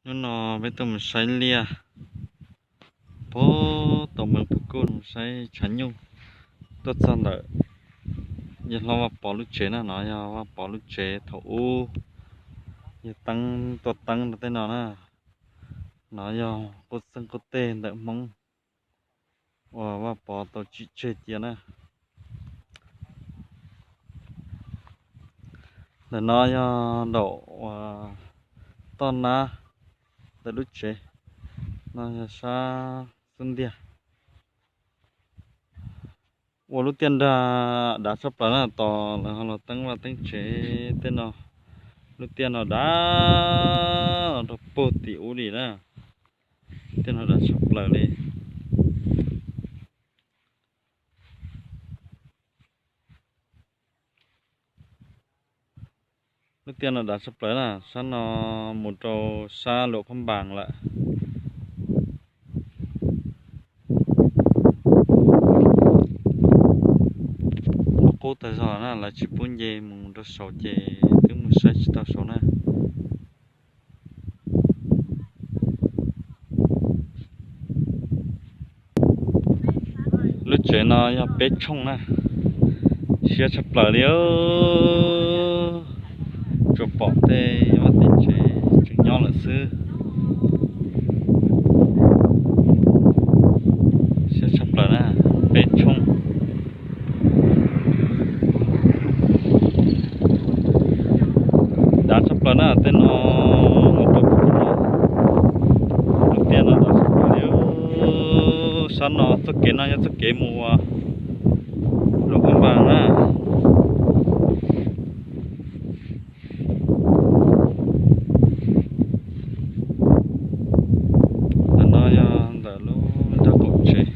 Hnub no peb tuaj mus saib liaj, puag tom Mees Pus Kuj mus saib tshav nyuj. Tuaj txog ntawm yawg hlob Vaj Pov lub tsev na, no yog Vaj Pov lub tsev thaum ub yawg Teeb tuaj teeb rau tej no na. No yog qub txeeg qub teg ntawm Hmoob uas Vaj Pov tau tsim tseg cia na. Ntawm no yog nraum uas toj nab ntawm lub tsev, no yog sab xub ntiag. Ua lub tiaj nrag dav tshaj plaws na, tos lawv ho los teeb vaj teeb tsev tej no. Lub tiaj no dav los rau puag tim ub li na. Tiaj no dav tshaj plaws li. Lub tiaj no dav tshaj plaws na, sab no mus rau sab Luam Phab Npas lawm. Qub qub tag zog na, lawv tsis pub nce mus rau saud ces twb mus saib tsis tau saud na. Lub tsev no yog peb tshooj na, siab tshaj plaws li. Tsuas pom tej vaj tej tsev tseem nyob lawm xwb. Siab tshaj plaws na, peb tshooj. Dav tshaj plaws na, tej no mus rau puag tim no, lub tiaj no dav tshaj plaws li. Sab no txoj kev no yog txoj kev mus ua Luam Phab Npas na. Ntawm no yog ntawm lub nraub qaum tsev.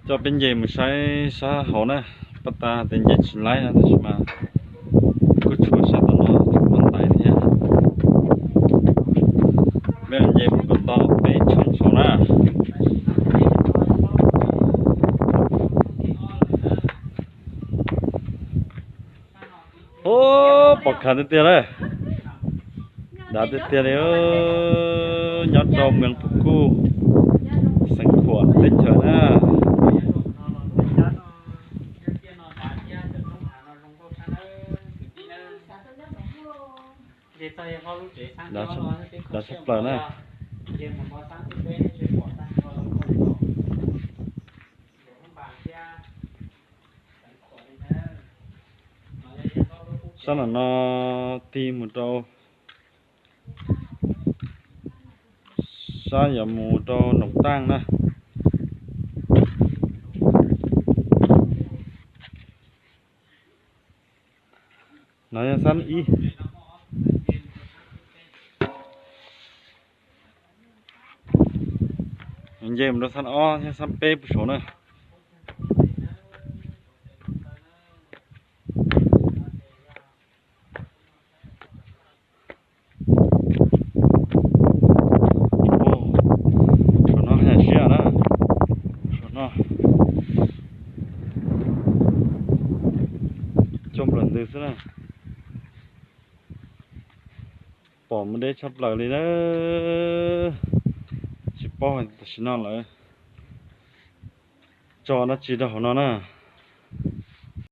Coj peb nce mus saib sab hauv na, pab tas tias nce tsis laib no tab sis mas kuj tshuav sab tom no tshuav pob ntais thiab. Peb nce mus kom tau peb tshooj saud na. Ub, pom khav tiag tiag lawm. Dav tiag tiag li, nyob rau Mees Pus Kuj, xeev Khuam teb chaws na. Dav tshaj plaws na. Sab no no tig mus rau sab yuav mus rau Noom Taaj na. No yog sab ib. Nce mus rau sab ob thiab sab peb puag saud na. Saum no haj yam siab na, saum no coj nplam ntws xwb na. Pom mus deb tshaj plaws li na. Tsis paub tam sim no lawv tso dab tsi rau hauv no na.